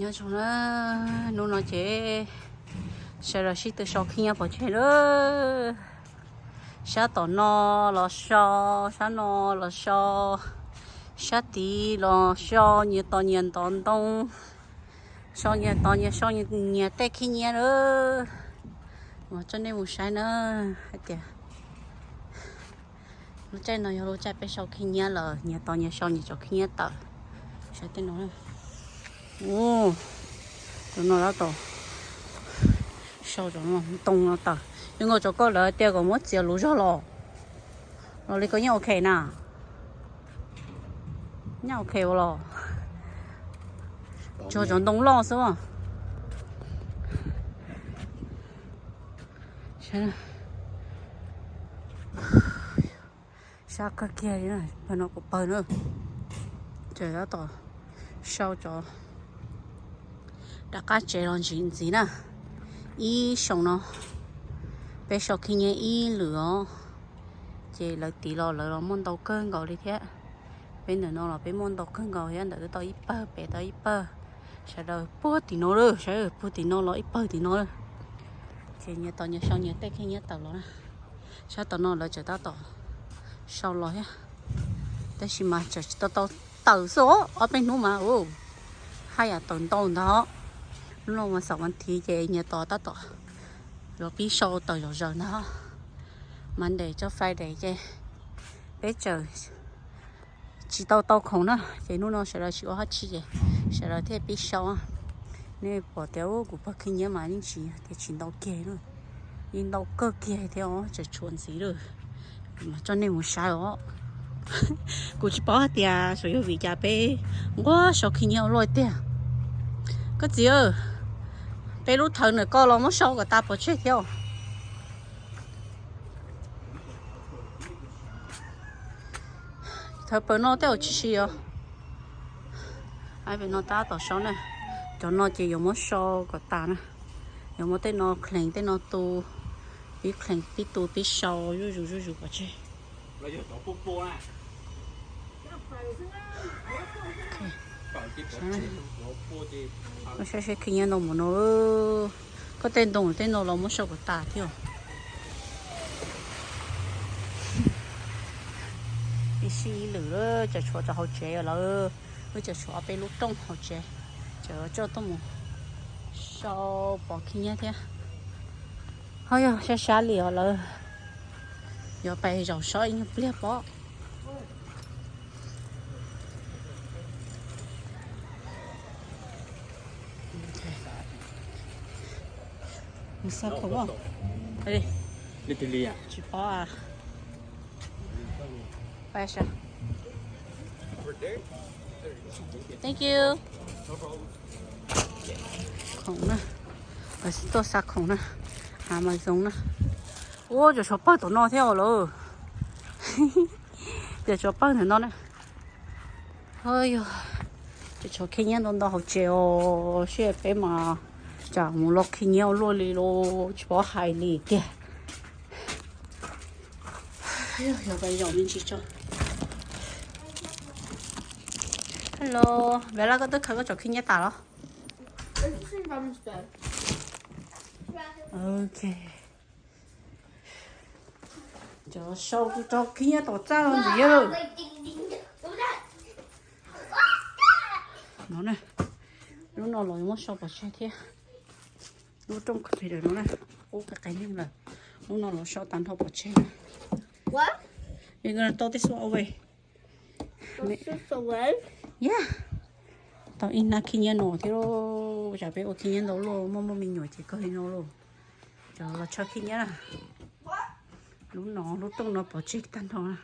Nyob zoo na, hnub no ces sawv daws sib tw sau khib nyiab pov tseg lawm. Sab tom no los sau, sab no los sau, sab tid los sau, nyias tos nyias ntov ntoo, sau nyias tos nyias sau nyias tej khib nyiab lawm. Mus coj nej mus saib na, hais tias lub caij no yog lub caij peb sau khib nyiab lawm, nyias tos nyias sau nyias cov khib nyiab tawm. Saib tej no, tus no tab tom sau cov ntoo no tawm. Zoo nkaus cov koj lawv tias kom muab txiav luv zog los, los li koj yeej ok na? Yeej ok ua los? Tsuas cov ntoo loj xwb. Sab kawg kiag li, pawg no kuv pawg na. Ces tab tom sau cov rov qab tsev los ntxiv ntxiv na. Ib xyoos no peb sau khib nyiab ib lwm os, ces lawv tiv los lawv los muaj ntau kawg nkaus li thiab. Peb ntawm no los peb muaj ntau kawg nkaus thiab, ntawm twb tau ib pawg, pem tau ib pawg. Sawv daws puag tim no lawm, sawv daws puag tim no los ib pawg tim no lawm. Ces nyias tos nyias sau nyias tej khib nyiab tawm los na. Sab tom no lawv tseem tab tom sau los thiab, tab sis mas tseem tsis tau tau tawm xwb os, ob peb hnub mas haj yam tawm ntau ntag. Hnub no mas xaum vas thiv ces nyias tos tab tom los pib sau tawm zom zaws ntag. Monday txog Friday ces peb tseem tsis tau tau khoom na, ces hnub no sawv daws tsis ua dab tsi ces sawv daws thiaj pib sau. Nej pom tias kuv pawg khib nyiab mas yeej tsis tias tsis ntau kiag, yeej ntau kawg kiag thiab os, tseem tshuav ntxiv lawm. Mas coj nej mus saib os. Kuv tsis paub hais tias xyov yog vim cas peb nquag sau khib nyiab ua luaj tiag. Koj txiv, peb lub thawv ntawm koj los muab sau kom tas pov tseg thiab. Thawv pawg no tej zaum tsis siv os. Pem no tab tom sau na. Cov no ces yuav muab sau kom tas na. Yuav muab tej no khlees tej no tu, pib khlees pib tu pib sau zuj zus zuj zus pov tseg. Koj saib seb khib nyiab ntau mus no, koj tej ntoo tej no los muab sau kom tas thiab. Ib sij ib lwm lawm, tseem tshuav cov hauv tsev lawm, wb tseem tshuav ob peb lub rooj hauv tsev, tseem coj tuaj mus sau pov khib nyiab thiab. Ho yog sab sab li os lawm, yuav pais zaum sob ib nyuag pliag pob. Mus xa khoom. Tsis paub. Thank you. Khoom na, tuaj xa khoom na, Amazon na. Ua cov tshuav pawg tom no thiab os lawm. Cov tshuav pawg ntawm no na. Yog cov tshuav khib nyiab ntau ntau hauv tsev os, seb peb mas tsam mus los khib nyiab ua luaj li los tsis paub hais li tiag. Yog pais zaum me ntsis tso. Hello, Bella, koj twb khaws koj cov khib nyiab tas los? Ok. Cov sau kuv cov khib nyiab tom txaj los ntxiv. No na, lub no los muab sau pov tseg thiab. Lub rooj computer no na, ub qe qe neeg lawm. Lub no los sau tag nrho pov tseg na. You're gonna throw this one away. Yeah. Tau ib hnab khib nyiab no thiab lauj, tsam peb ua khib nyiab ntau lauj, muaj muaj me nyuam ces kawg li no lauj. Cov los tshawb khib nyiab na. Lub no lub rooj no pov tseg tag nrho na.